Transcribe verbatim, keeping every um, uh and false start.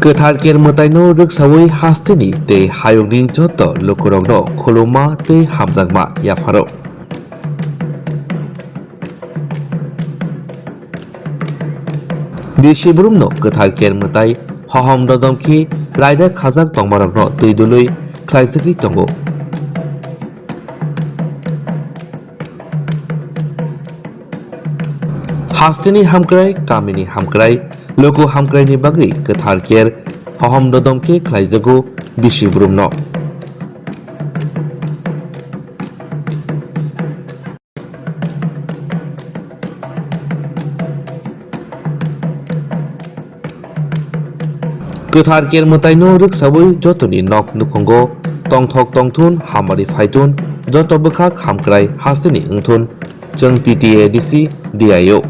Kwthar Ker Mwtaino rwksawi hasteni tei hayungni joto lukurokno khulumma tei hamjakma yapharo. Bisi Brumno Kwthar Ker Mwtai hohom dodom khe raida khajak tongmarokno twi dului khlaijagwi tongo. Hasteni hamkrai, kamini hamkrai, luku hamkraini bagwi Kwthar Ker hohom dodom khe khlaijago Bisi Brumno. Kwthar Ker Mwtaino rwksawi jotoni nok nukhungo tongthok tongthun hamari phaithun, joto bwkhak hamkrai hasteni wngthun, chwng T T A D C D I O.